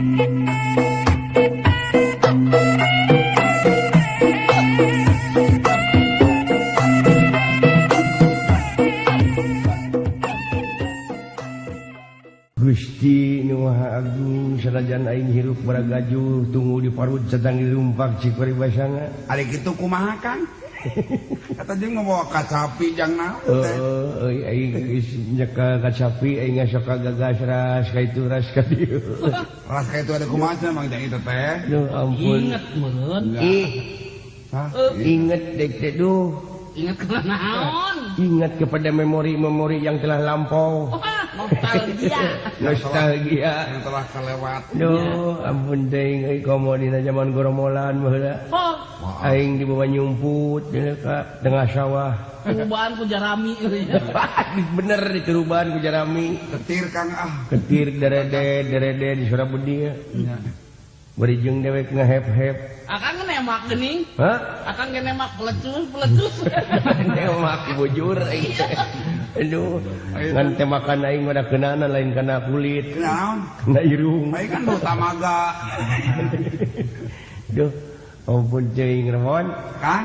Gusti nu Maha Agung sanajan aing hirup baragaju tunggu di parut sedang dirumpak cik paribasana. Ari kitu kumaha Kang? Kata jeung mawa kacapi jang naon teh? Heuh aing geus nyekel kacapi aing sok kagagas ras ka itu ras ka dieu. Ras ka itu ada kumaha cenah Mang Jang itu teh? Duh ampun. Inget meureun. Ih. Inget dek teh duh. Ingat ke naon? Ingat kepada memori-memori yang telah lampau. Nostalgia. Nostalgia yang telah kelewat. Duh, ampun teuing euy komo dina zaman goromolan baheula. Oh. Aing dibawa nyumput dina ka tengah sawah. Turuban ku jarami euy. Bener dituruban ku jarami. Ketir Kang ah. Ketir derede derede di Surabudi ya. Bari jeung dewek ngahep-hep. Akang nemak geuning. Hah? Akang ge nemak pelecus pelecus. Nemak bujur aing. Aduh, ngan temakan aing mah da keunana lain kana kulit. Kunaon? Kana irung. Aing kan bau tamaga. Duh, ampun teuing remon. Kang?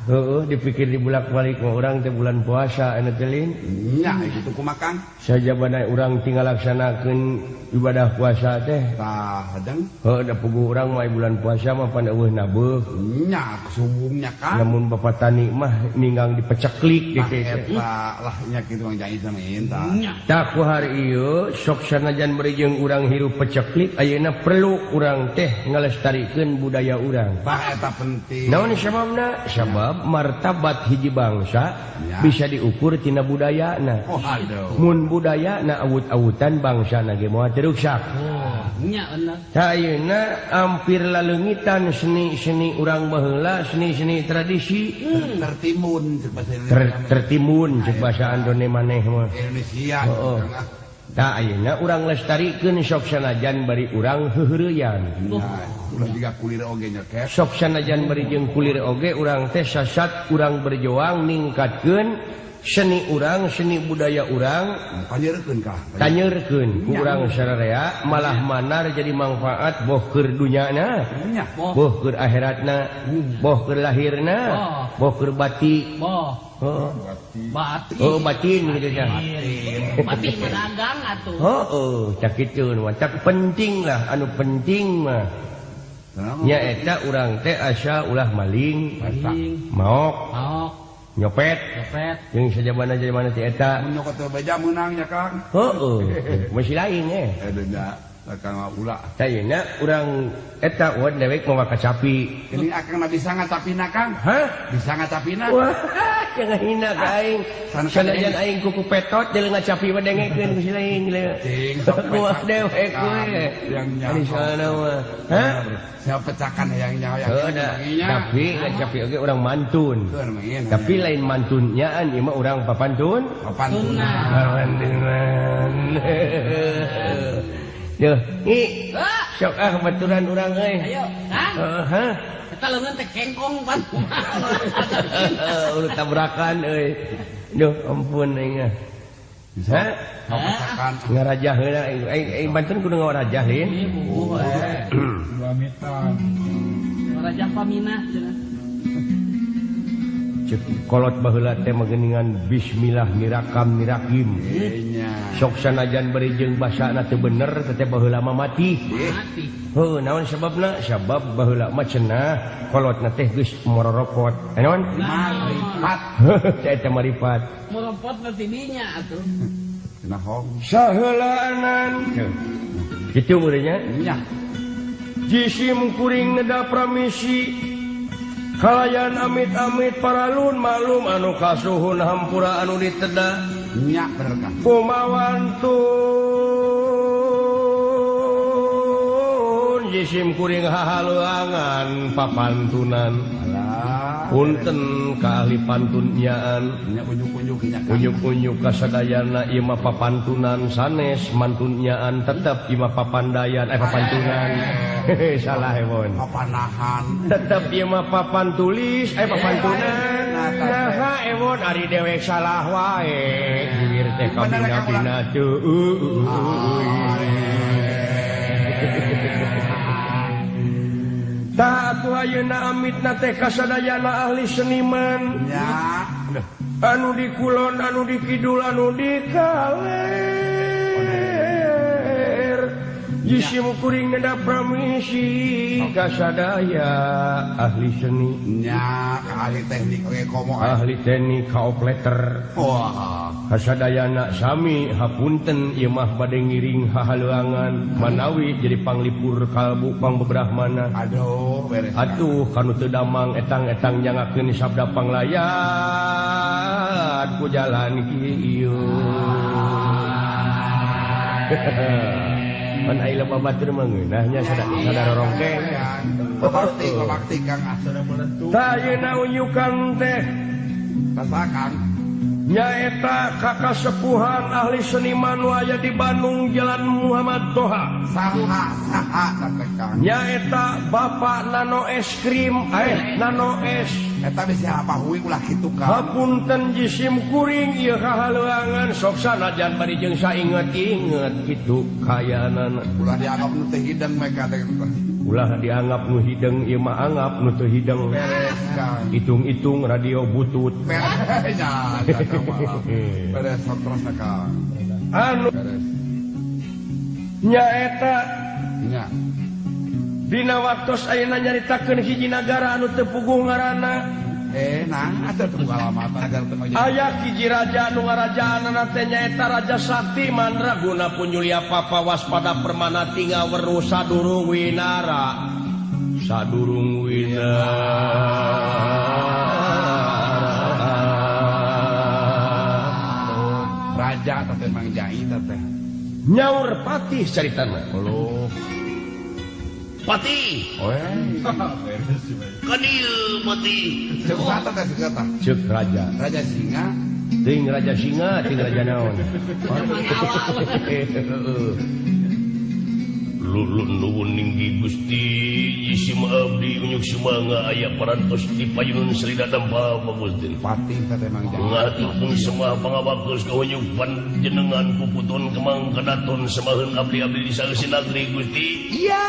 Heueuh dipikir dibulak-balik mah urang teh bulan puasa anu teh lin. Nya kitu kumaha Kang? Sajabana urang tinggal laksanakeun ibadah puasa teh. Tah, hadang. Heuh da puguh urang mah bulan puasa mah pan eueuh nabeuh. Nya sumbungnya Kang. Lamun bapak tani mah ninggang dipeceklik tah gitu teh. Eta lah nya kitu Mang Jai sama eta. Tah ku hari ieu sok sanajan bari jeung urang hirup peceklik ayeuna perlu urang teh ngalestarikeun budaya urang. Tah eta penting. Naon sababna? Sabab martabat hiji bangsa ya. Bisa diukur tina budayana. Oh, aduh. Mun budayana awut-awutan bangsana ge moal teu ruksak. Oh, nya bener. Tah ayeuna hampir laleungitan seni-seni urang baheula, seni-seni tradisi tertimbun cek bahasa Indonesia. Tertimbun cek bahasa Andone maneh mah. Indonesia. Heeh. Tah ayeuna urang lestarikeun sok sanajan bari urang heuheureyan. Ulah juga kulir oge nya Kep. Sok sanajan bari jeung kulir oge urang teh sasat urang berjuang ningkatkeun seni urang, seni budaya urang. Tanyeurkeun kah? Tanyeurkeun ku urang sararea malah manar jadi manfaat boh keur dunyana, boh keur akhiratna, boh keur lahirna, boh keur bati. Boh. Heeh. Bati. Oh, batin gitu nya. Batin pedagang atuh. Heeh, cak kitu nu cak penting lah, anu penting mah. Nya eta urang teh asa ulah maling, maok, nyopet, jeung sajabana-jabana ti eta. Mun nyokot teh beja meunang nya Kang. Heeh, masih lain eh. Aduh nya. Akang mah ulah. Tayina urang eta wan dewek mawa kacapi. Ini akang na bisa ngacapina Kang? Hah? Bisa ngacapina? Wah, jangan hina ka aing. Sanajan aing kuku petot jeung ngacapi mah dengekeun ku si lain leu. Cing sok Wah dewek we. Yang nyaho. Ari sana mah. Hah? Siapa pecakan yang nyaho yang tapi ngacapi oge urang mantun. Tapi lain mantunnyaan ieu mah urang papantun. Papantunan. Papantunan. Duh, ih. Sok ah baturan urang euy. Ayo, Kang. Heeh. Eta leungeun teh kengkong pan. Urut tabrakan euy. Duh, ampun aing ah. Hah? Ngarajah heula aing. Aing Banten kudu ngarajah lain. Ieu 2 meter. Ngarajah paminah cenah. Cek kolot baheula teh mageningan bismillah nirakam nirakim. Sok sanajan bari jeung basana teu bener teh baheula mah mati. Heuh, naon sababna? Sabab baheula mah cenah kolotna teh geus mororokot. Naon? Maripat. Eta maripat. Moropot na tidinya atuh. Cenah hong. Saheulaanan. Kitu meureunnya? Nya. Jisim kuring neda pramisi. Kalayan amit-amit paralun maklum anu kasuhun hampura anu diteda nya berkah kumawantun jisim kuring hahaluangan papantunan punten ka ahli pantunnyaan nya unjuk-unjuk nya unjuk-unjuk kasadayana ieu mah papantunan sanes mantunnyaan tetep ieu mah papandayan papantunan. Salah ewon. Papanahan. Tetep ieu mah papan tulis papantunan. Nah ewon ari dewek salah wae. Giwir teh kabina-bina teu. ayeuna amitna teh kasadayana ahli seniman. Nya. Anu di kulon, anu di kidul, anu di kaler. Jisim kuring neda pramisi kasadaya ahli seni. Nya, ahli teknik oge komo. Ahli teknik kaopleter. Wah. Kasadayana sami hapunten ieu mah bade ngiring hahaleuangan manawi jadi panglipur kalbu pangbebrahmana. Aduh, beres. Atuh kanu teu damang etang-etang nyangakeun sabda panglayat ku jalan kieu. Pan ai loba batur mah ngeunah nya sadar rorongkeng. Babakti, babakti Kang asana melentu. Tah ayeuna unyukan teh. Saha Kang? Nyaeta kakak sepuhan ahli seniman waya di Bandung Jalan Muhammad Toha. Saha saha teh Kang. Nyaeta Bapak Nano es krim, Nano es. Eta bisa apa hui ulah kitu Kang. Hapunten jisim kuring ieu kahaleuangan sok sanajan bari jeung sainget-inget kitu kayaanana. Ulah dianggap nu teu hideng mereka teh. Ulah dianggap nu hideng ieu mah anggap nu teu hideng. Beres Kang. Hitung-hitung radio butut. Beres nya. Beres terus Kang. Anu beres. Nyaeta nya. Dina waktos ayeuna nyaritakeun hiji nagara anu teu puguh ngaranna. Nah atuh teu alamat nagara teu mah. Aya hiji raja anu ngarajaanana teh nyaeta Raja Sakti Mandraguna Punjulia Papa waspada permana tinggal weruh sadurung winara. Sadurung winara. Raja teh Mang Jai teh. Nyaur patih caritana. Halo. Patih. Kadil patih. Cek kata teh kata. Cek raja. Raja singa. Ting raja singa, ting raja naon. Lulun nuwun ninggi Gusti jisim abdi unyuk sumanga aya parantos di payunun salida dampa Gusti. Patih teh Mang Jai. Ngaturkeun semah pangabagus ka unyuk panjenengan puputun kemang kadaton semaheun abdi-abdi di saeusi nagri Gusti. Iya,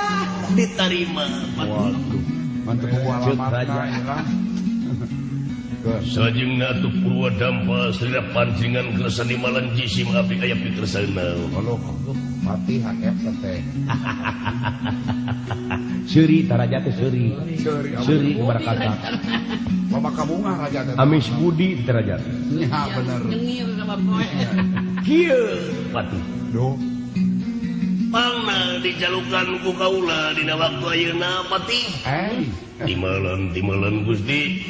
ditarima patih. Waduh, mantep alamatna ya. Sajengna atuh purwa dampa salida panjenengan kersa nimalan jisim abdi aya pikersana. Halo. Patih hakep teh. Seuri taraja teh seuri. Seuri barakata. Loba kabunga raja teh. Amis budi taraja. Nya bener. Nyengir sama poe. Kieu patih. Duh. Pangna dijalukan ku kaula dina waktu ayeuna patih. Timalan Gusti.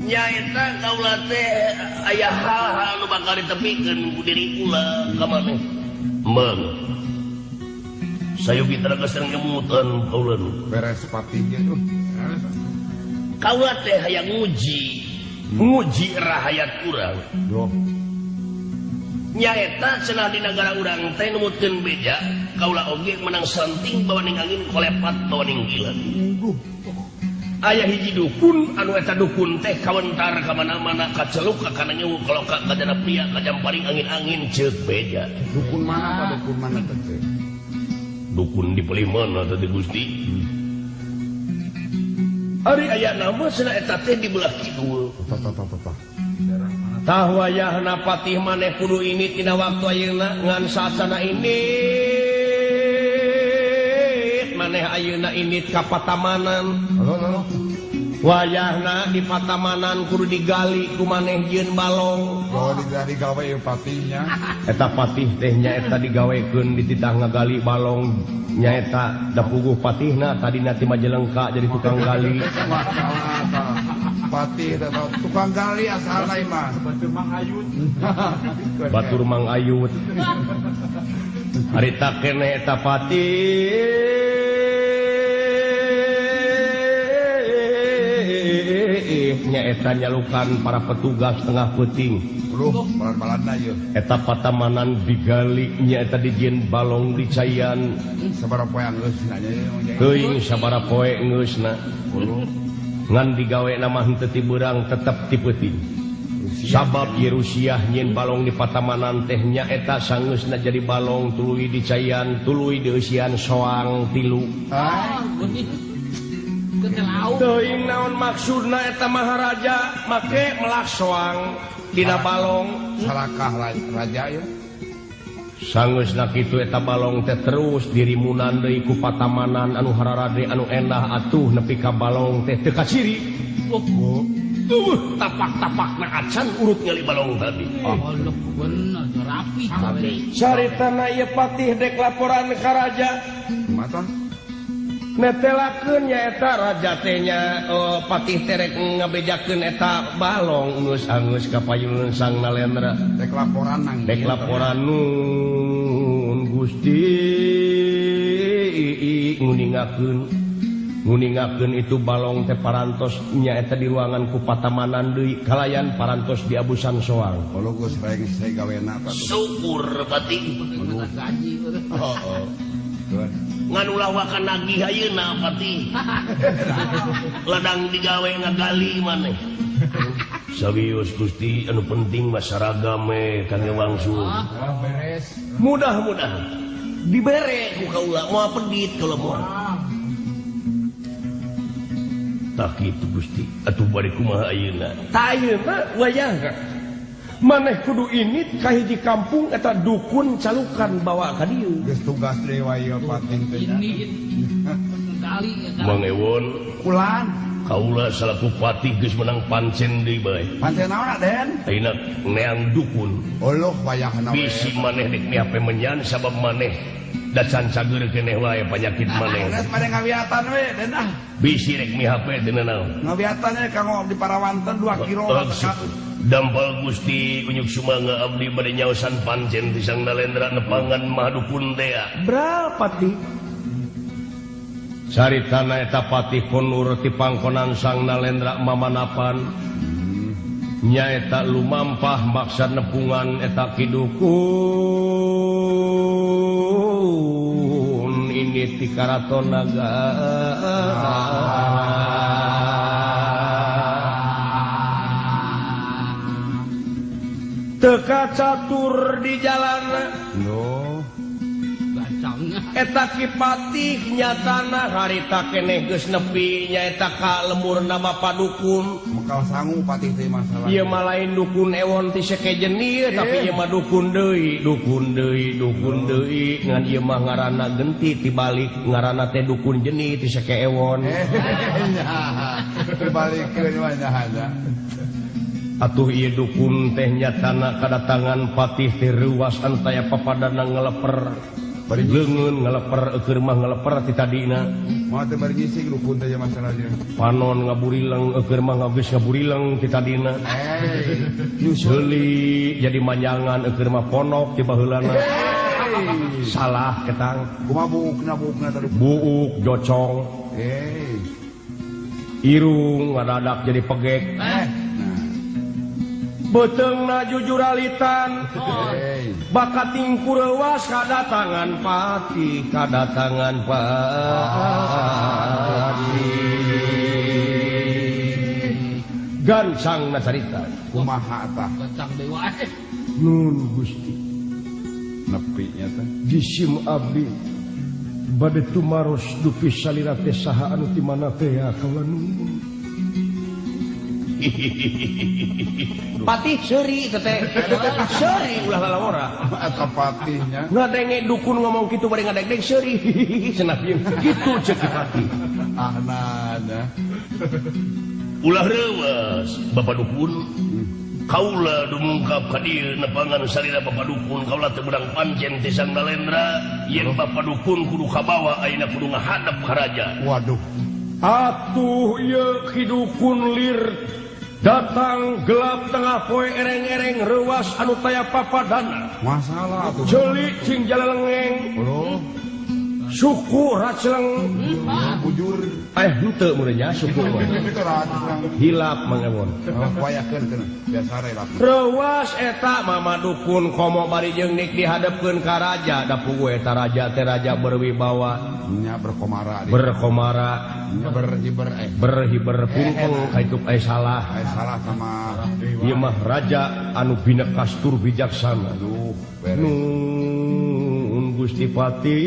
Nyaeta kaula teh aya hal-hal nu bakal ditepikeun ku diri kula ka maneh. Mang. Sayogi tara sareng nyemutan kaula nu. Beres patihnya tuh. Kaula teh hayang nguji. Nguji rahayat urang. Duh. Nyaeta cenah di nagara urang teh numutkeun beja, kaula oge menang santing bawa ning angin kolepat bawa ning gila. Duh. Aya hiji dukun anu eta dukun teh kawentar ka mana-mana kaceluk ka kana nyewu kaloka ka jana pria ka jamparing angin-angin ceuk beja. Dukun mana ta dukun mana teh? Dukun di palih mana teh Gusti? Ari aya nama cenah eta teh di belah kidul. Tah. Tah wayahna patih maneh kudu ini tina waktu ayeuna ngan sasana ini maneh ayeuna ini ka patamanan. Halo. Wayahna di patamanan kudu digali ku maneh jieun balong. Oh, digawe ieu patihnya. Eta patih teh nyaeta digawekeun dititah ngagali balong nyaeta da puguh patihna tadina ti Majalengka jadi tukang gali. Patih teh tukang gali asalna ieu mah. Batur Mang Ayut. Batur Mang Ayut. Harita keneh eta patih nyaeta nyalukan para petugas tengah peuting. Luh, balan-balanna ieu. Eta patamanan digali nyaeta dijieun balong dicaian. Sabaraha poe geusna nya. Teuing sabaraha poe geusna. Ngan digawena mah henteu ti beurang tetep ti peuting. Sabab Yerusiah nyin balong di patamanan teh nyaeta sangeusna jadi balong tuluy dicaian tuluy dieusian soang tilu. Teuing naon maksudna eta maharaja make melak soang dina balong. Sarakah raja ya. Sangeusna kitu eta balong teh terus dirimunan deui ku patamanan anu hararade anu endah atuh nepi ka balong teh teu kaciri. Tapak-tapakna acan urut ngali balong tadi. Allah bener rapi. Saritana ieu patih dek laporan ka raja. Kumaha? Netelakeun nya eta raja teh nya patih teh rek ngabejakeun eta balong geus angeus ka payunun Sang Nalendra. Dek laporan nang. Dek laporan nun Gusti nguningakeun itu balong teh parantos nya eta di ruangan ku patamanan deui kalayan parantos di abusan soang. Kalau geus rengse gawena syukur patih. Heeh. Ngan ulah wakan nagih ayeuna patih. Ladang digawe ngagali maneh. Serius Gusti anu penting mah saragam we kangge wangsul. Beres. Mudah-mudahan dibere ku kaula moal pedit kalau moal. Tak kitu Gusti, atuh bari kumaha ayeuna? Tah ayeuna wayahna. Maneh kudu init ka hiji kampung eta dukun calukan bawa ka dieu. Geus tugas deui ieu patih teh. Mang Ewon kulan kaula salaku patih geus menang pancen deui bae. Pancen naon Den? Ayeuna neang dukun. Oloh wayahna we. Bisi maneh dek miape menyan sabab maneh da can cager keneh wae panyakit maneh. Geus pada ngawiatan we Den ah. Bisi rek mihape teu naon. Ngawiatan we kanggo di Parawanten 2 kilo. Dampal Gusti unyuk sumangga abdi bade nyaosan pancen ti Sang Nalendra nepangan Mahadukun teh. Berapa ti? Saritana eta patih konur ti pangkonan Sang Nalendra mamanapan. Nyaeta lumampah maksa nepungan eta kidukun ini ti Karaton Naga. Teka catur di jalan. Loh. Eta ki patih nyatana harita keneh geus nepi nyaeta ka lemurna Bapa Dukun. Mekal sangu patih teh masalah. Ieu mah lain dukun ewon ti sekejen ieu tapi ieu mah dukun deui, dukun deui, dukun deui ngan ieu mah ngaranna genti tibalik ngaranna teh dukun jeni ti seke ewon. Dibalikeun mah nya. Atuh ieu dukun teh nyatana kadatangan patih teh reuwas antaya papadana ngeleper. Leungeun ngeleper eueur mah ngeleper ti tadina. Moal teh bari ngising dukun teh masalahnya. Panon ngaburileng eueur mah geus ngaburileng ti tadina. Seuli jadi manjangan eueur mah ponok ti baheulana. Salah ketang. Kumaha buukna buukna tadi? Buuk jocong. Irung ngadadak jadi pegek. Beteungna jujuralitan bakating kurewas kadatangan patih kadatangan patih gancang carita kumaha tah gancang deui wae nun Gusti nepi nya teh jisim abdi bade tumaros dupi salira teh saha anu ti mana teh ya kaula nun. Patih seuri teh seuri ulah lalawora eta patihnya ngadenge dukun ngomong kitu bari ngadegdeg seuri cenah ieu kitu ceuk patih ahnana ulah reuwas Bapak Dukun kaula dumungkap ka dieu nepangan salira Bapak Dukun kaula teu beunang pancen ti Sang Nalendra yen Bapak Dukun kudu kabawa ayeuna kudu ngahadep ka raja. Waduh atuh ieu ki dukun lir datang gelap tengah poe ereng-ereng reuwas anu taya papadana masalah atuh ceuli cing jalalengeng suku raceleng bujur henteu meureun nya suku mah hilap Mang Ewon wayakeun keun biasa hilap reuwas eta mama dukun komo bari jeung nik dihadepkeun ka raja da puguh eta raja teh raja berwibawa nya berkomara berkomara nya berhiber berhiber pungkeng ka itu salah salah sama ieu mah raja anu bina kastur bijaksana. Aduh beres nun Gusti Patih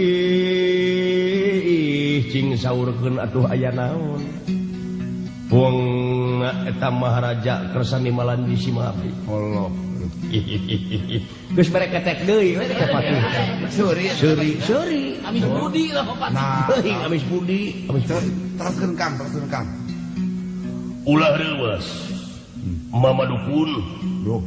Ih cing saurkeun atuh aya naon. Wong eta Maharaja Kersani Malanji Sima abdi. Allah. Geus mere ketek deui we teh patih. Seuri seuri seuri. Amis budi lah patih. Nah, amis budi, amis budi. Teruskeun Kang, teruskeun Kang. Ulah reuwas. Mama dukun. Duh.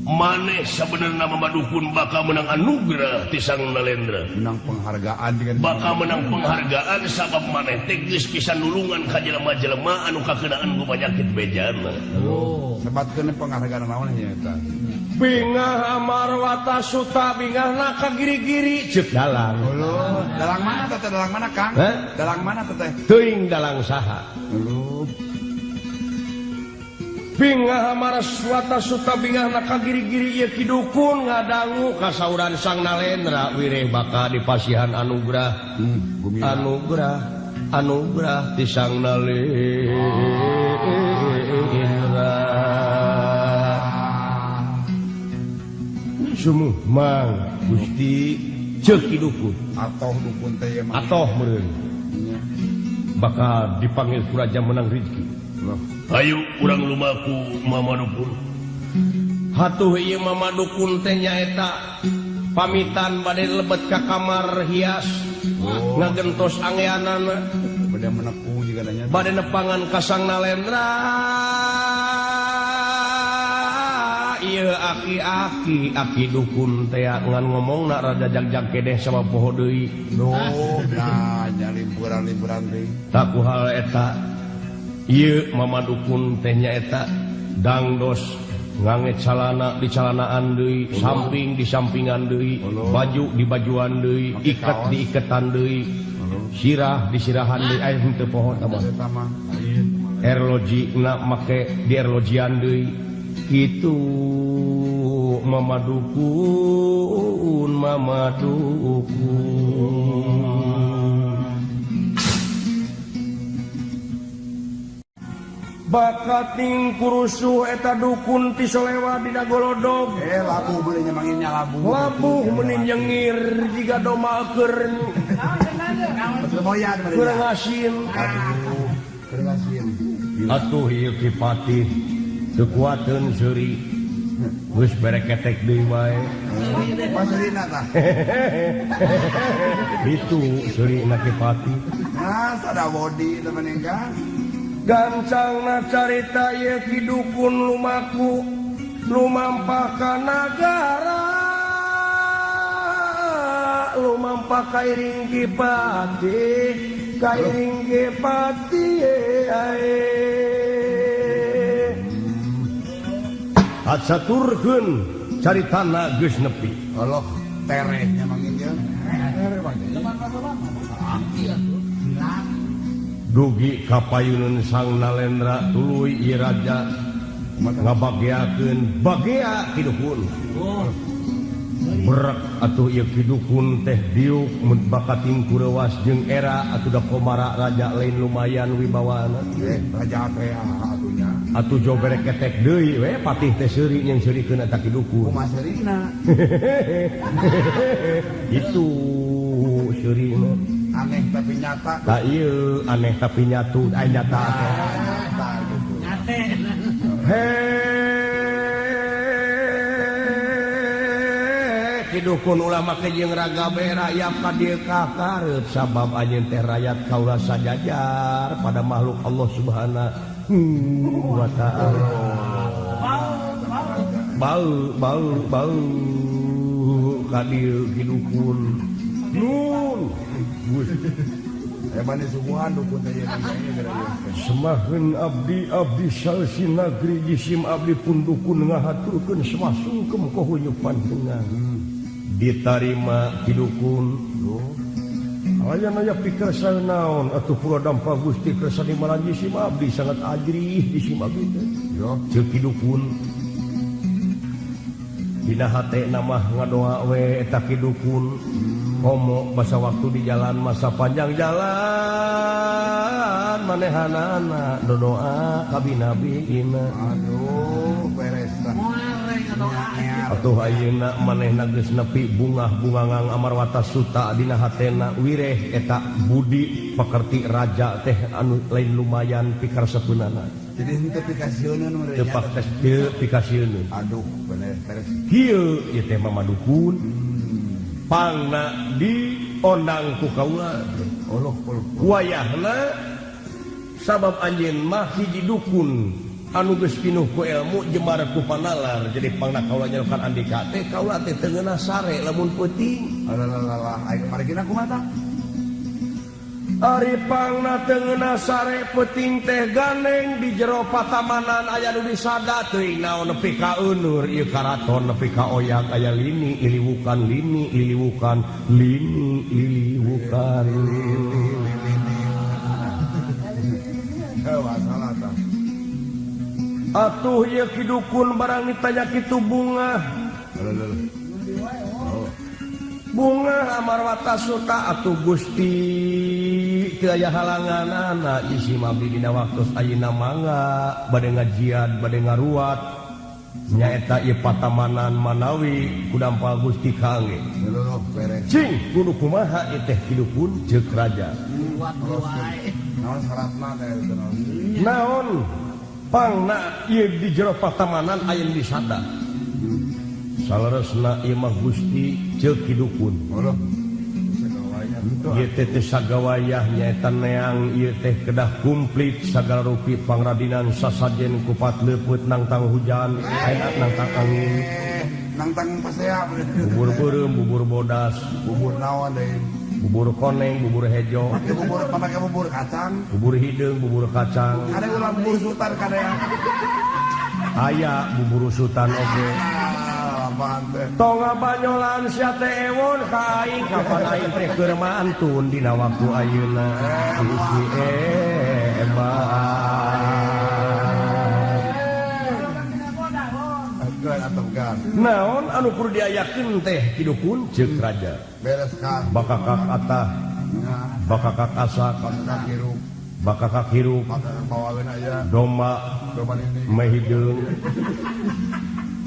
Maneh sabenerna Mama dukun bakal menang anugerah ti Sang Nalendra. Menang penghargaan dengan bakal menang penghargaan sabab maneh teh geus bisa nulungan ka jelema-jelema anu kakeunaan ku panyakit bejana. Oh, sebatkeun penghargaan naon nya eta? Bingah Amarwata Suta bingahna ka giri-giri ceuk dalang. Heuh, dalang mana teh? Dalang mana Kang? Dalang mana teh? Teuing dalang saha? Heuh. Bingah Amarwata Suta bingahna ka giri-giri ieu ki dukun ngadangu kasauran Sang Nalendra wireh bakal dipasihan anugerah. Anugerah anugerah ti Sang Nalendra. Sumuh mang Gusti ceuk ki dukun. Atoh dukun teh mah. Atoh meureun. Bakal dipanggil ku raja menang rezeki. Ayo urang lumaku Mama dukun. Hatuh ieu Mama dukun teh nyaeta pamitan bade lebet ka kamar hias. Oh. Ngagentos angeanana. Bade menekung juga nanya. Bade nepangan ka Sang Nalendra. Ieu aki-aki aki dukun teh ngan ngomongna rada jagjag kedeh sama poho deui. Duh, nah nya limburan-limburan deui. Tak ku hal eta. Ieu Mama dukun teh nyaeta dangdos nganget calana di calanaan deui, samping di sampingan deui, baju di bajuan deui, iket di iketan deui, sirah di sirahan deui, aya henteu poho tah mah. Erloji na make di erlojian deui. Kitu Mama dukun, Mama dukun. Bakating kurusuh eta dukun ti solewa dina golodog. Labuh beuli nya manginnya labuh. Labuh meuni nyengir jiga domba keur. Kurang asin. Kurang asin. Atuh ieu Ki Patih teu kuateun seuri. Geus bere ketek deui wae. Paseurina tah. Itu seurina Ki Patih. Nah, sada bodi teh meninggal. Gancangna carita ieu Ki dukun lumaku lumampah ka nagara lumampah ka iring Ki Patih ka iring Ki Patih ae. Acaturkeun caritana geus nepi. Allah terehnya mangin jeung. Tereh mah. Dugi kapayunun Sang Nalendra tuluy ieu raja ngabageakeun bagea ki dukun. Berek atuh ieu ki dukun teh diuk mun bakating kureuwas jeung era atuh da komara raja lain lumayan wibawana. Raja teh atunya. Atuh jo bere ketek deui we patih teh seuri jeung seurikeun eta ki dukun. Kumaha seurina? Itu seurina. Aneh tapi nyata. Tak iya, aneh tapi nyatu, ay nyata. Nyata gitu. Nyate. Hei, ki dukun ulama ke jeung raga be rayap ka dieu ka kareup sabab anjeun teh rakyat kaula sajajar pada makhluk Allah Subhanahu wa taala. Bau bau bau ka dieu ki dukun. Nun. Semaheun abdi abdi salsi nagri jisim abdi pun dukun ngahaturkeun semasungkem ka hunyu panjenengan. Ditarima ki dukun. Aya aya pikir naon atuh pura dampa Gusti Kersa di Malanji sim abdi sangat ajrih di sim abdi teh. Ceuk ki dukun. Dina hate mah ngadoa we eta ki dukun. Komo masa waktu di jalan masa panjang jalan manehanana dodoa ka binabiina. Aduh beres tah. Atuh ayeuna manehna geus nepi bungah bungangang Amarwata Suta dina hatena wireh eta budi pekerti raja teh anu lain lumayan pikaresepeunana. Jadi henteu pikasieun meureun nya. Teu pikasieun. Aduh bener beres. Kieu ieu teh mamadukun. Pangna diondang ku kaula. Allah Allah. Wayahna sabab anjeun mah hiji dukun anu geus pinuh ku ilmu jembar ku panalar jadi pangna kaula nyalukan andika teh kaula teh teu ngeunah sare lamun peuting. Alalalala aing marigina kumaha tah? Ari pangna teu ngeunah sare peuting teh gandeng di jero patamanan aya nu disada teuing naon nepi ka euneur ieu karaton nepi ka oyag aya lini liliwukan lini liliwukan lini liliwukan. Heuh salah tah. Atuh ieu ki dukun barang ditanya kitu bungah. Bungah Amarwata Suta atuh Gusti teu aya halanganana isi mabdi dina waktu ayeuna mangga bade ngajian bade ngaruat nyaeta ieu patamanan manawi kudampal Gusti kangge. Cing kudu kumaha ieu teh ki dukun ceuk raja. Naon syaratna teh naon? Pangna ieu di jero patamanan aya nu disada. Saleresna ieu mah Gusti ceuk ki dukun. Ieu teh teu sagawayah nyaeta neang ieu teh kedah kumplit sagala rupi pangradinan sasajen kupat leupeut nangtang hujan, enak nangtang angin. Nangtang pasea. Bubur beureum, bubur bodas, bubur naon deui? Bubur koneng, bubur hejo, bubur pakai bubur kacang, bubur hideung, bubur kacang. Ada ulah bubur sultan kadang. Aya bubur sultan oge. Tong ngabanyolan sia teh ewon ka aing kapan aing teh keur mantun dina waktu ayeuna. Isi Naon anu kudu diayakeun teh ki dukun ceuk raja. Beres ka. Bakakak atah. Bakakak asak, bakakak hirup, bakakak aya. Domba, domba nini. Meh hideung.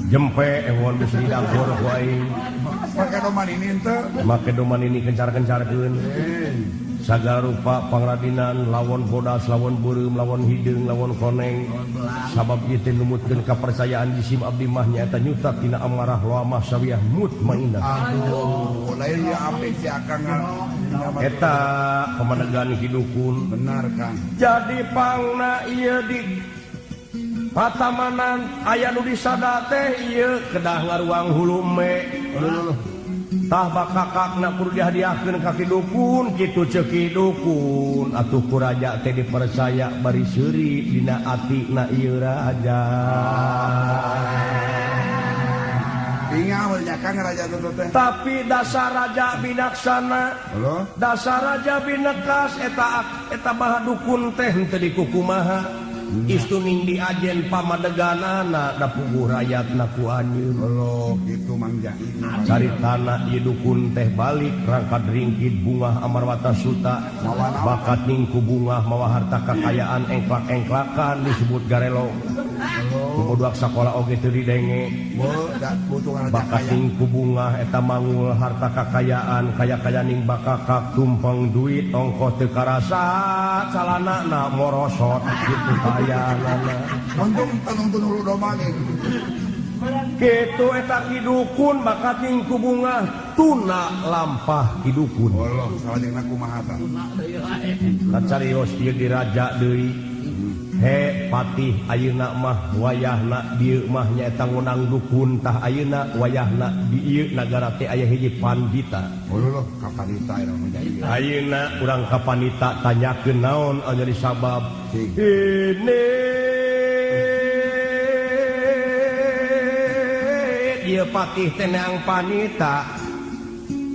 Jempe ewon geus didagor ku aing. Make domba nini henteu. Make domba nini kencar-kencarkeun. Sagala rupa pangradinan lawon bodas, lawon beureum, lawon hideung, lawon koneng. Sabab ieu teh numutkeun kapercayaan jisim abdi mah nyaeta nyutat tina amarah loamah sawiyah mutmainah. Aduh, lain ieu apik si Akang. Eta pamadegan ki dukun. Benar, Kang. Jadi pangna ieu di patamanan aya nu disada teh ieu kedah ngaruang hulu me. Tah bakakakna kudu dihadiahkeun ka ki dukun kitu ceuk ki dukun atuh ku raja teh dipercaya bari seuri dina atina ieu raja. Ingat Kang raja teh. Tapi dasar raja binaksana, dasar raja binekas eta eta maha dukun teh henteu dikukumaha. Istuning diajen pamadeganana da puguh rakyatna ku anjeun. Allah kitu Mang Jain. Caritana ieu dukun teh balik rangkad ringkid bungah Amarwata Suta bakat ning ku bungah mawa harta kakayaan engklak-engklakan disebut garelo. Kubudak sakola oge teu didenge. Bakat ning ku bungah eta mangul harta kakayaan kaya-kaya ning bakakak tumpeng duit ongkoh teu karasa calanana morosot kitu kayaanana. Untung tenung hulu domba ge. Kitu eta ki dukun bakat ning ku bungah tuna lampah ki dukun. Allah salajengna kumaha tah? Kacarios ieu diraja deui. He patih ayeuna mah wayahna dieu mah nyaeta ngundang dukun tah ayeuna wayahna di ieu nagara teh aya hiji pandita. Lho ka pandita ayeuna urang ka pandita tanyakeun naon anu jadi sabab. Ini ieu patih teh neang panita.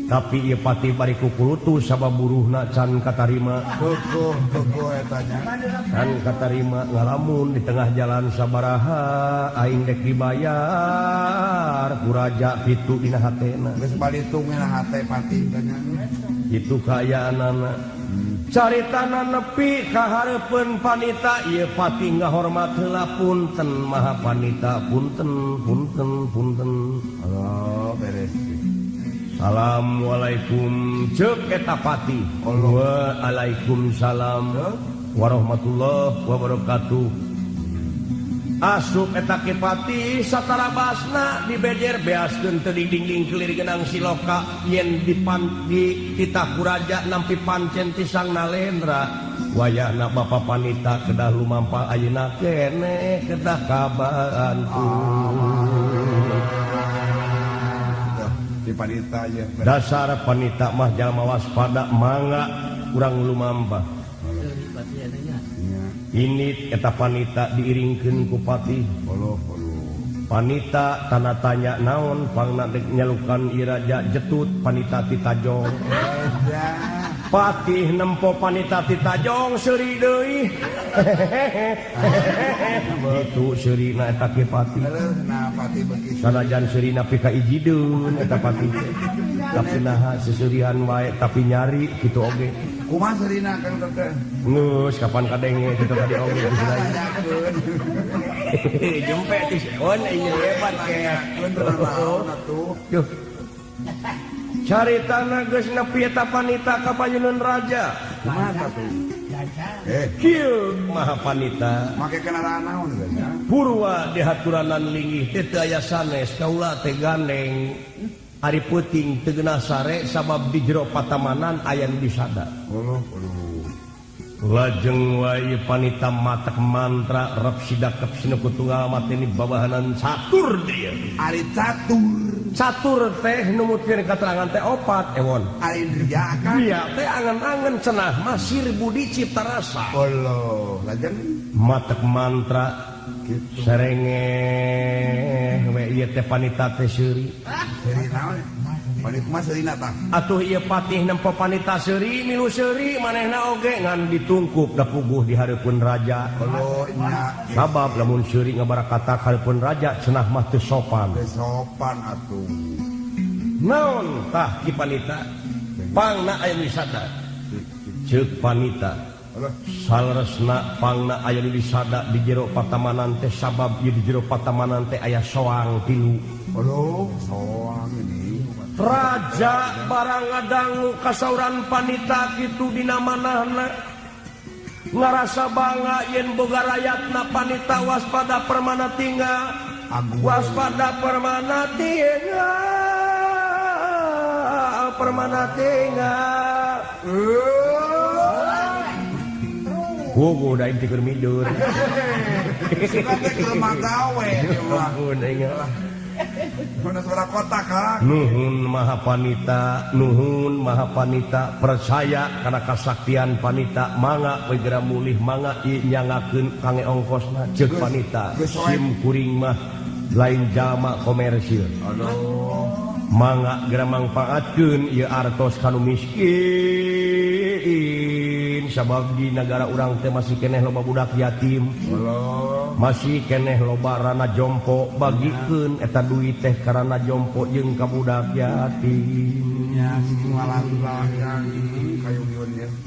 Tapi ieu patih bari kukulutu sabab buruhna can katarima. Kukuh kukuh eta nya. Can katarima ngalamun di tengah jalan sabaraha aing dek dibayar ku raja kitu dina hatena. Geus balitung dina hate patih teh nya. Kitu kaayaanana. Caritana nepi ka hareupeun panita ieu patih ngahormat heula punten maha panita punten punten punten. Allah beres. Assalamualaikum ceuk eta patih. Waalaikumsalam warahmatullahi wabarakatuh. Asup eta ki patih satarabasna dibejer beaskeun teu dingding kelir genang siloka yen dipanti titah ku raja nampi pancen ti Sang Nalendra. Wayahna bapa panita kedah lumampah ayeuna keneh kedah kabantu. Di panita ya. Dasar panita mah jalma waspada mangga urang lumampah. Ini eta panita diiringkeun ku patih. Panita tanda tanya naon pangna dek nyalukan ieu raja jetut panita ti tajong. Patih nempo panita ti tajong seuri deui. Itu seurina eta ki patih. Sanajan seurina pika ijideun eta patih. Tapi naha seserian wae tapi nyari kitu oge. Kumaha seurina Kang Teteh? Geus kapan kadenge kitu tadi oge geus lain. Jempe ti seon ieu hebat ke. Duh. Caritana geus nepi eta panita ka payuneun raja. Kumaha tuh? Kieu maha panita. Make kendaraan naon geus nya? Purwa dihaturanan linggih teh teu aya sanes kaula teh gandeng. Ari peuting teu geunah sare sabab di jero patamanan aya nu disada. Lajeng wae panita matak mantra rep sidakep sinuku tunggal mateni babahanan catur dia. Ari catur. Catur teh numutkeun katerangan teh opat ewon. Ari dria kan. Dria teh angen-angen cenah masir budi cipta rasa. Allah, lajeng matak mantra gitu. Serengeh we ieu teh panita teh seuri. Seuri naon? Panit mah seurina tah. Atuh ieu patih nempo panita seuri milu seuri manehna oge ngan ditungkup da puguh di hareupeun raja. Kalau nya sabab lamun seuri ngabarakatak hareupeun raja cenah mah teu sopan. Teu sopan atuh. Naon tah ki panita? Pangna aya nu disada. Ceuk panita. Saleresna pangna aya nu disada di jero patamanan teh sabab ieu di jero patamanan teh aya soang tilu. Aduh, soang ini. Raja barang ngadangu kasauran panita kitu dina manahna ngarasa bangga yen boga rayatna panita waspada permana tinggal. Waspada permana tinggal. Permana tinggal. Gugu da inti keur midur. Suka teh keur magawe ieu mah. Nuhun maha panita, nuhun maha panita, percaya kana kasaktian panita, mangga we geura mulih mangga ieu nyangakeun kange ongkosna ceuk panita. Sim kuring mah lain jalma komersil. Mangga geura mangpaatkeun ieu artos ka nu miskin. Sabab di nagara urang teh masih keneh loba budak yatim. Masih keneh loba rana jompo, bagikeun eta duit teh karana jompo jeung ka budak yatim.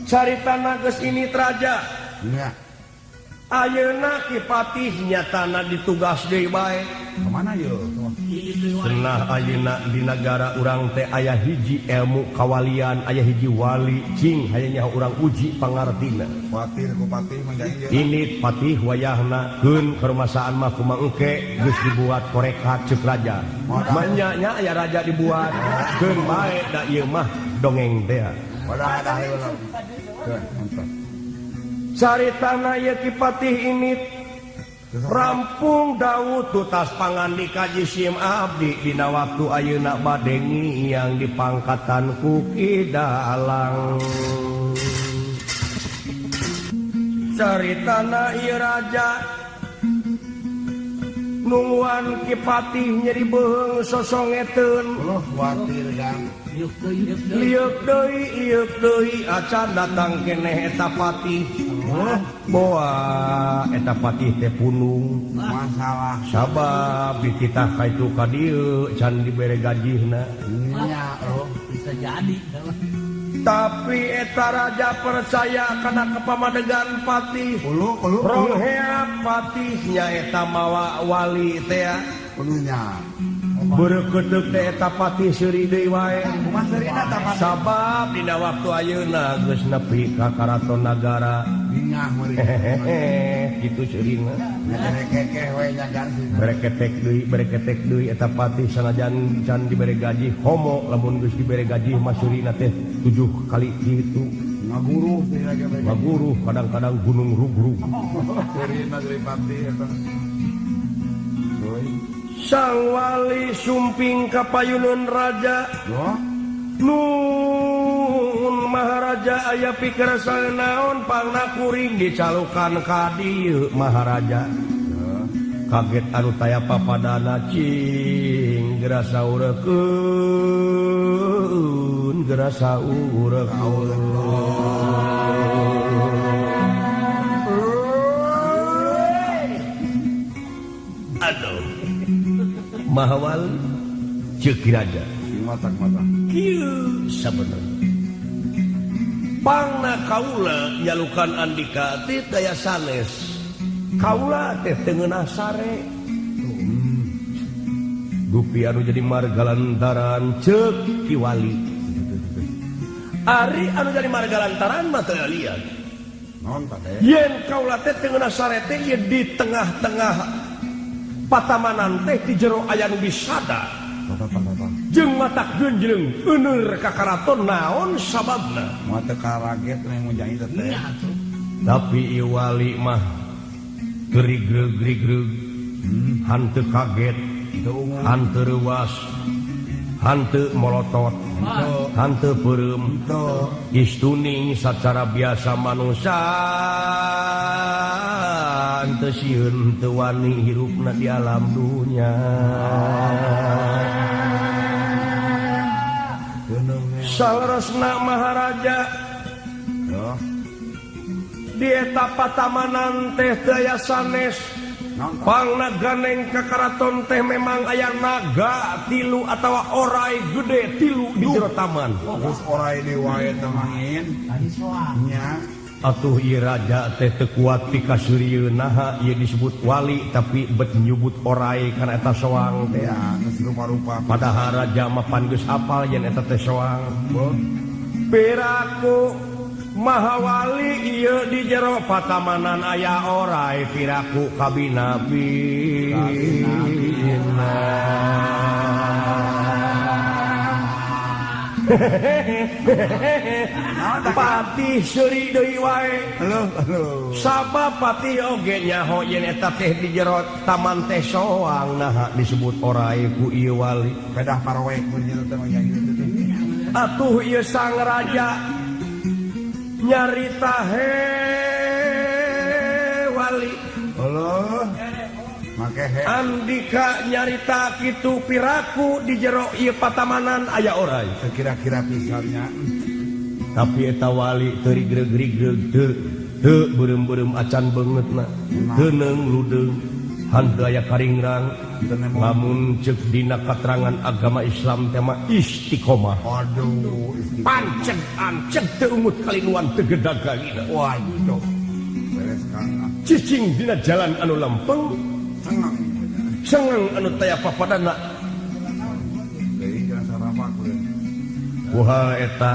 Caritana geus ini raja. Ayeuna ki patih nyatana ditugas deui bae. Kamana yeuh? Cenah ayeuna di nagara urang teh aya hiji ilmu kawalian, aya hiji wali cing hayang nyaho urang uji pangartina. Kuatir ku patih mah ieu. Ini patih wayahna keun karumasaan mah kumaha engke geus dibuat korekat ceuk raja. Manya nya aya raja dibuat keun bae da ieu mah dongeng teh. Wadah heula. Caritana ieu ki patih ini rampung Daud tutas pangandika jisim abdi dina waktu ayeuna bade ngiang dipangkatan ku Ki Dalang. Caritana ieu raja nungguan Ki Patih nyeri beuheung sosongeteun. Loh kuatir Kang. Lieuk deui acan datang keneh eta patih. Boa eta patih teh punung. Masalah. Sabab dititah ka itu ka dieu can dibere gajihna. Nya oh bisa jadi. Tapi eta raja percaya kana kepamadegan patih. Ronghea patih nyaeta mawa wali teh nya. Beureukeuteuk teh eta patih seuri deui wae. Sabab dina waktu ayeuna geus nepi ka karaton nagara. Bingah meureun. Kitu seurina. Bereketek we nya ganti. Bereketek deui eta patih sanajan can dibere gaji homo lamun geus dibere gaji mah seurina teh 7 kali kitu. Ngaguruh ngaguruh kadang-kadang gunung rugrug. Seurina deui patih eta. Sang wali sumping ka payuneun raja. Nun Maharaja aya pikersa naon pangna kuring dicalukan ka dieu Maharaja. Kaget anu taya papadana cing gerasa urekeun gerasa urekeun. Aduh. Mahawal ceuk raja. Mata-mata. Kieu sabenerna. Pangna kaula nyalukan andika teh daya sanes. Kaula teh teu ngeunah sare. Gupi anu jadi marga lantaran ceuk Ki Wali. Ari anu jadi marga lantaran mah teu lian. Naon tah teh? Yen kaula teh teu ngeunah sare teh ye di tengah-tengah patamanan teh di jero aya nu bisada. Jeung matak genjleng euneur ka karaton naon sababna? Moal teu karaget mun janji teh. Tapi ieu wali mah gerigreg-gerigreg hanteu kaget, hanteu reuas, hanteu molotot, hanteu peureum, istuning sacara biasa manusia hanteu sieun teu wani hirupna di alam dunya. Saleresna Maharaja di eta patamanan teh daya sanes. Pangna ganeng ka karaton teh memang aya naga tilu atawa orai gede tilu di jero taman. Geus orai deui wae teh mangin. Nya. Atuh ieu raja teh teu kuat pikaseurieun naha ieu disebut wali tapi bet nyebut orai kana eta soang teh. Ya, geus rupa-rupa. Padahal raja mah pan geus apal yen eta teh soang. Piraku Mahawali ieu di jero patamanan aya orai piraku kabinabi. Patih seuri deui wae. Sabab patih oge nyaho yen eta teh di jero taman teh soang naha disebut orai ku ieu wali. Pedah paroek mun ieu teh mah gitu teh. Atuh ieu sang raja nyarita he wali. Allah make he. Andika nyarita kitu piraku di jero ieu patamanan aya orai. Kira-kira pisannya. Tapi eta wali teu rigreg-rigreg teu teu beureum-beureum acan beungeutna. Teuneung ludeung hanteu aya karingrang. Lamun ceuk dina katerangan agama Islam teh mah istiqomah. Aduh, istiqomah. Panceg anceg teu ungut kalinuan teu gedag galina. Waduh. Beres Kang. Cicing dina jalan anu lempeng, seneng. Seneng anu taya papadana. Deui jalan sarapak Wah eta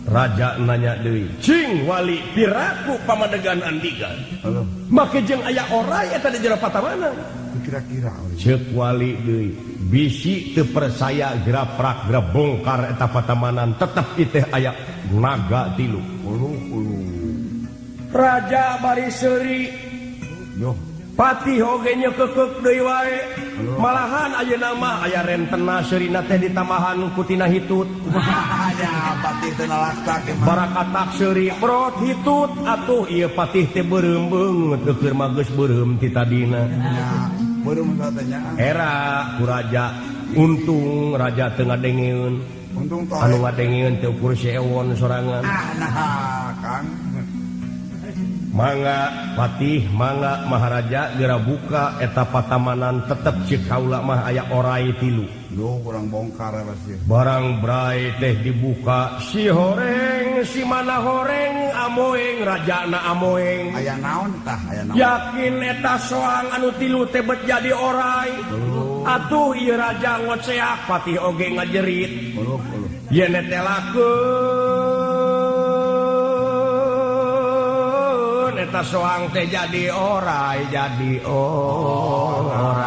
raja nanya deui, "Cing wali piraku pamadegan andika?" Make jeung aya orai eta di jero patamanan. Kira-kira ceuk wali deui, bisi teu percaya graprak grabongkar eta patamanan tetep iteh aya naga tilu. Raja bari seuri. Yo. Patih oge nyekekeuk deui wae. Malahan ayeuna mah aya rentena seurina teh ditambahan ku tina hitut. Nya patih teh nalaktak Barakatak seuri prot hitut atuh ieu patih teh beureum beungeut keur mah geus beureum ti tadina. Nya beureum teh nya. Era ku raja untung raja teu ngadengeun. Untung teh anu ngadengeun teh ukur si ewon sorangan. Ah nah Kang. Mangga Patih mangga Maharaja geura buka eta patamanan tetep cek kaula mah aya orai tilu. Duh kurang bongkar pasti. Barang brai teh dibuka si horeng si mana horeng amoeng rajana amoeng. Aya naon tah aya naon. Yakin eta soang anu tilu teh bet jadi orai. Atuh ieu raja ngoceak patih oge ngajerit. Yen teh lakeun eta soang teh jadi orai jadi orai.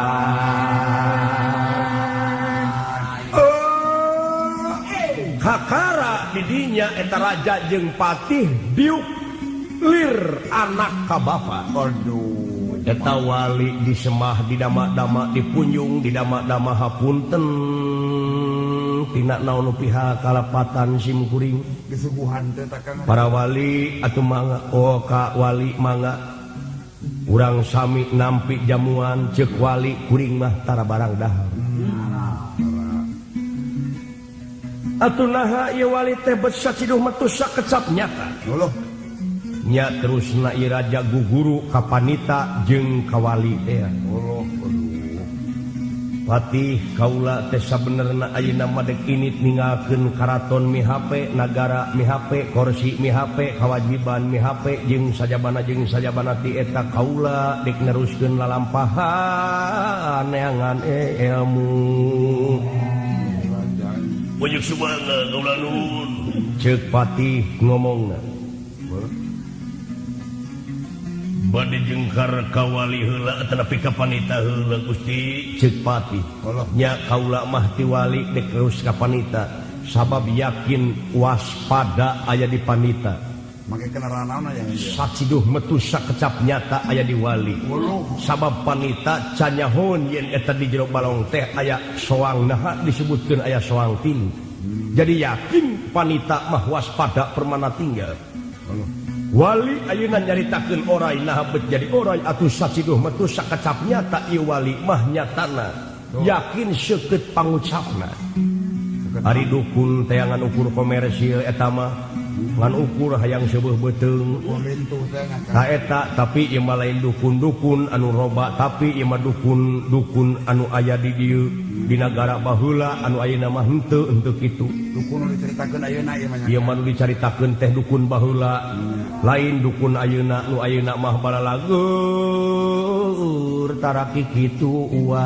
Kakara didinya eta raja jeung patih diuk lir anak ka bapa. Aduh. Eta wali disemah didama-dama dipunjung didama-dama hapunten tina naon pihak kalepatan sim kuring disuguhan teh Kang. Para wali atuh mangga oh ka wali mangga urang sami nampi jamuan ceuk wali kuring mah tara barang dahar. Atuh naha ieu wali teh bet saciduh metu sakecap nyata. Luluh. Nya terusna ieu raja guguru ka panita jeung ka wali teh. Luluh. Patih kaula teh sabenerna ayeuna mah dek init ninggalkeun karaton mihape, nagara mihape, korsi mihape, kawajiban mihape jeung sajabana ti eta kaula dek neruskeun lalampahan neangan ilmu. Banyak subhanallah kaula nuhun. Ceuk patih ngomongna. Bade jengkar ka wali heula atanapi ka panita heula Gusti ceuk patih. Nya kaula mah ti wali dek terus ka panita sabab yakin waspada aya di panita. Make kendaraan naon aya saciduh metu sakecap nyata aya di wali. Sabab panita canyahun yen eta di jero balong teh aya soang naha disebutkeun aya soang tilu. Jadi yakin panita mah waspada permana tinggal. Wali ayeuna nyaritakeun orai naha bet jadi orai atuh saciduh metu sakecap nyata ieu wali mah nyatana yakin seukeut pangucapna. Ari dukun teh ngan ukur komersil eta mah ngan ukur hayang seueuh beuteung ka eta tapi ieu mah lain dukun-dukun anu roba tapi ieu mah dukun-dukun anu aya di dieu di nagara baheula anu ayeuna mah henteu henteu kitu. Dukun nu dicaritakeun ayeuna ieu mah nya. Ieu mah nu dicaritakeun teh dukun baheula lain dukun ayeuna nu ayeuna mah balalagur taraki kitu uang.